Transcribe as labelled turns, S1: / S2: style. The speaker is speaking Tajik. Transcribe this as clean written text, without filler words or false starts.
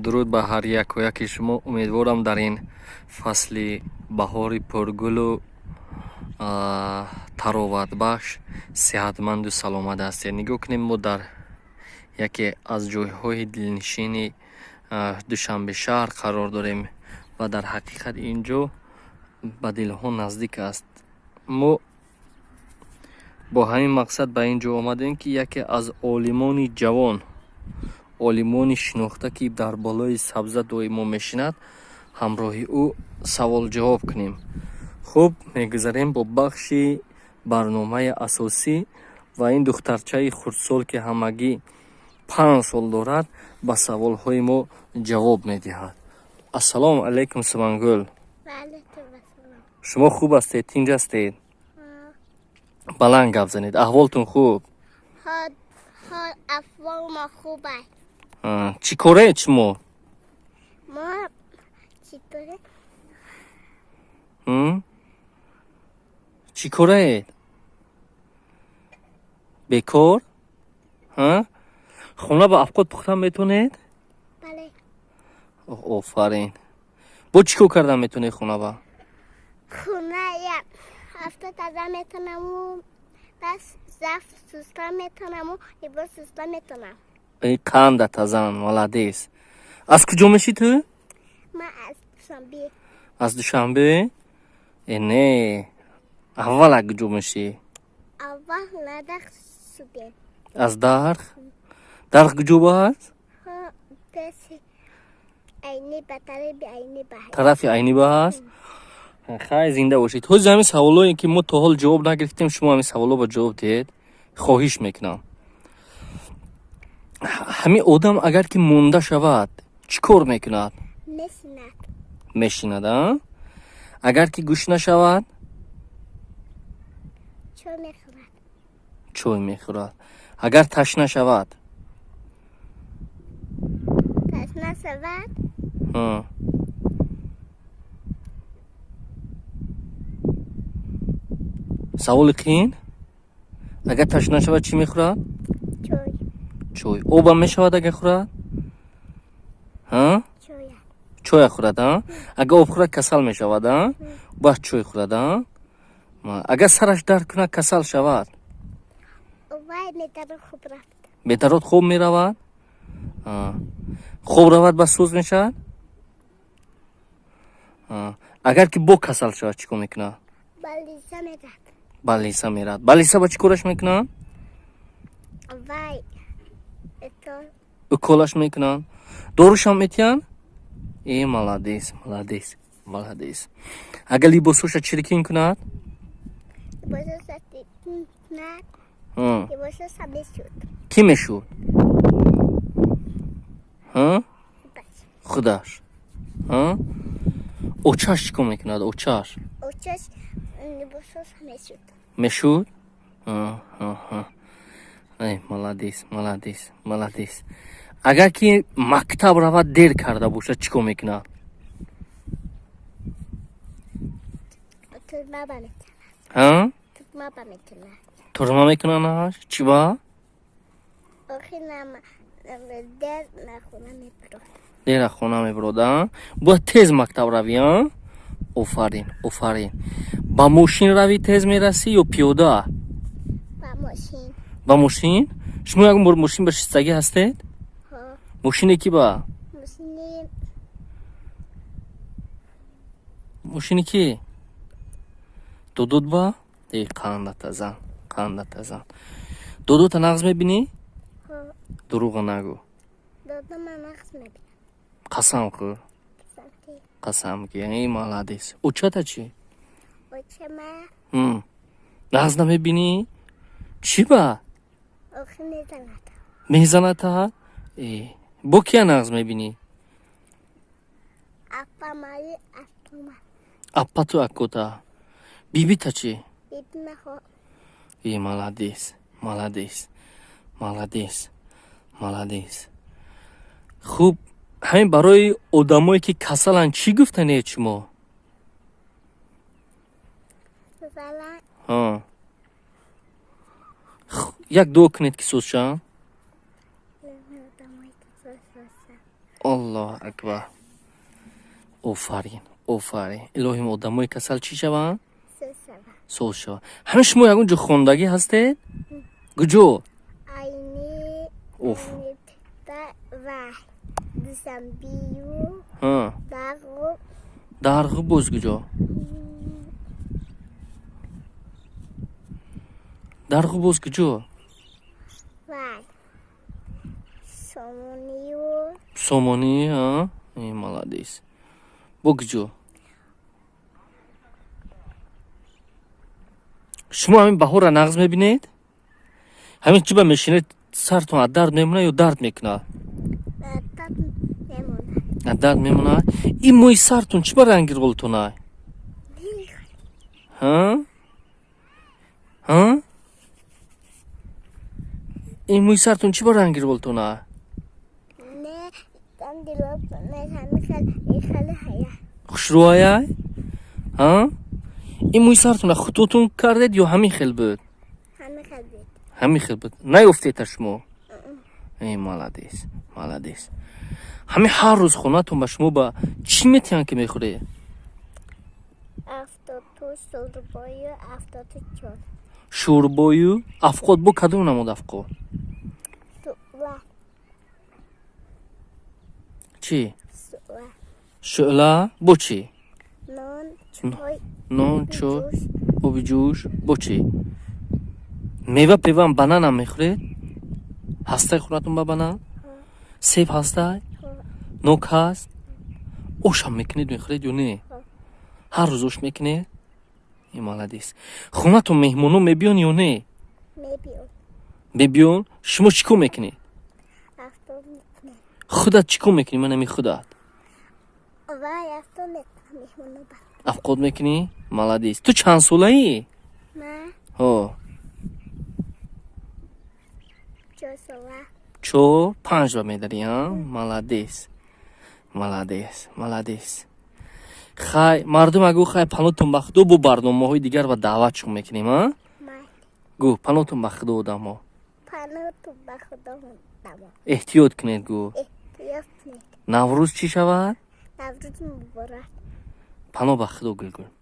S1: Дуруд ба ҳар яку яки шумо. Умедворам, дар ин фасли баҳори пургулу тароватбахш сеҳатманду саломат ҳастед. Нигоҳ кунем, мо дар яке аз ҷойҳои дилнишини Душанбе шаҳр қарор дорем ва дар ҳақиқат ин ҷо ба дилҳо наздик аст. Мо бо ҳамин мақсад ба ин ҷо омадем, ки яке аз олимони ҷавон, олимони шинохта, ки дар болои сабза доимо мешинад, ҳамроҳи ӯ саволҷавоб кунем. Хуб, мегузарем бо бахши барномаи асосӣ ва ин духтарчаи хурдсол, ки ҳамагӣ 5 сол дорад, ба саволҳои мо ҷавоб медиҳад. Ассалому алайкум, Сумангул. Шумо хуб ҳастед, тинҷ ҳастед? Баланд гап занед. Аҳволтун хуб?
S2: Аҳвол мо хуб аст.
S1: Чӣ кораед шумо?
S2: Мо чӣ торе?
S1: Чӣ кораед? Бекор? Хона ба авқот пухтан метавонед?
S2: Бале.
S1: Офарин. Бо чӣ кор кардан метавонед хона ба?
S2: Хона авто таза метавонаму, бас заф суста метавонаму, либос суста метавонам.
S1: Эй, қанда тазан, молодец. Аз куҷо мешӣ ту?
S2: Ман аз Душанбе.
S1: Аз Душанбе? Э, не, аввал аз куҷо мешӣ?
S2: Аввал надарх шудем.
S1: Аз Дарх? Дарх куҷо бааст?
S2: Песи Айни ба, тарафи Айни ба.
S1: Тарафи Айни ба ҳаст. Хай, зинда бошед. Ҳози ҳамин саволое, ки мо то ҳол ҷавоб нагирифтем, шумо ҳамин саволо ба ҷавоб диҳед, хоҳиш мекунам. Ҳамин одам агар ки монда шавад, чӣ кор мекунад?
S2: Мешинад.
S1: Мешинад, а? Агар ки гушна шавад?
S2: Чой мехӯрад.
S1: Чой мехӯрад. Агар ташна шавад?
S2: Ташна шавад.
S1: Саволи қиин. Агар ташна шавад, чӣ мехӯрад?
S2: Чой.
S1: Чой. Обам мешавад, агар хӯрад?
S2: Чоя.
S1: Чоя хӯрад, а? Агар об хӯрад, касал мешавад, а? Бояд чой хӯрад, а? Агар сараш дард кунад, касал шавад?
S2: Вай медарод, хоб рафт.
S1: Бедарод, хоб меравад. Хоб равад, ба сӯз мешавад. Агар ки бо касал шавад, чӣ кор мекунад?
S2: Балиса мерад.
S1: Балиса мерад. Балиса ба чӣ кораш мекунанд?
S2: Вай это.
S1: Уколаш мекунанд, дорушам метиҳанд. Э, молодец, молодец, молодец. Агар либосоша чиркин кунад?
S2: Либосоша кунад. Либосоша мешуд.
S1: Кӣ мешуд? Худаш. Очаш чӣ кор мекунад, очаш?
S2: Очаш либосоша мешуд.
S1: Мешуд. Эй, молодец, молодец, молодец. Агар ки мактаб равад, дер карда бошад, чӣ кор мекунад?
S2: Турма ба метавад. Турма ба метавад.
S1: Турма мекунанд? Чӣ ба?
S2: Охи дер на хона мебурод.
S1: Дер аз хона мебурод, а? Бояд тез мактаб равӣ, а? Офарин, офарин. Ба мошин равӣ, тез мерасӣ ё пиёда?
S2: Ба мошин.
S1: Ба мошин. Шумо ягон бор мошин ба шистагӣ ҳастед? Мошине ки ба?
S2: Мошини.
S1: Мошини ки? Додот ба? Э, қандата зан, қандата зан. Додота нағз мебинӣ? Дурӯға нагӯ.
S2: Додома нағз мебинам.
S1: Қасам хӯр. Қасам ки. Эй, молодец. Очата чӣ?
S2: Очама.
S1: Нағз намебинӣ? Чӣ ба?
S2: Охи мезанад.
S1: Мезаната? Э, бо кия нағз мебинӣ?
S2: Апамаи акума.
S1: Аппату акота. Бибита чӣ?
S2: Бибима хо.
S1: Э, молодец, молодец, молодец, молодец. Хуб, ҳамин барои одамое, ки касаланд, чӣ гуфтанед шумо?
S2: Касаланд.
S1: Як дуо кунед, ки соз шаванд. Аллоҳ акбар, офарин, офарин. Илоҳим, одамои касал чӣ шаванд?
S2: Соз шаванд.
S1: Соз шаванд. Ҳамин шумо ягон ҷо хондагӣ ҳастед? Куҷо?
S2: Айни.
S1: Оф.
S2: Ва Душанбию. Дағу.
S1: Дарғу, боз куҷо? Дарғу, боз куҷо?
S2: Вай, Сомонию.
S1: Сомонӣ. Молодец. Бо куҷо шумо ҳамин баҳорра нағз мебинед? Ҳамин чиба мешинед, сартон аз дард мемонад ё дард мекунад? Аз дард мемонад. Ин мӯи сартон чӣ ба ранги ролтонай? Ҳа, ҳа, ин мӯи сартон чӣ ба ранги ролтонай?
S2: Не,
S1: Хушрӯаяй? Ҳа, ин мӯи сартона худотон кардед ё ҳамин хел буд? Ҳамин хел буд. Наёфтета шумо? Э, молодец, молодец. Ҳамин ҳар рӯз хонатон ба шумо ба чӣ метиҳанд, ки мехӯред?
S2: Афтоту шӯрбою 74.
S1: Шӯрбою афқот. Бо кадом намуд афқот?
S2: Шӯъла.
S1: Чӣ?
S2: Шӯъла.
S1: Шӯъла бо чӣ?
S2: Нон, чой.
S1: Нон, чой, оби ҷӯш. Бо чӣ? Мева, певам, бананам мехӯред? Ҳастай хонатон ба банан? Себ ҳастай? Нок ҳаст? Ошам мекунед, мехӯред ё не? Ҳар рӯз ош мекунед? И молодец. Хонатон меҳмоно мебиён ё не? Мебиён. Шумо чӣ кор мекунед? Худат чӣ кор мекунӣ? Ман ами худат афқот мекунӣ. Молодец. Ту чанд солаӣ? Ҳо. Чор, панҷ ба медарӣ? А, молодец, молодец, молодец. Хай, мардум, агу хай, панотон ба худо, бо барномаҳои дигар ба даъватшон мекунем. А гӯ, панотон ба худо, одамо. Эҳтиёт кунед, гӯ. Наврӯз чӣ шавад? Паноҳ ба худо, Гулгул.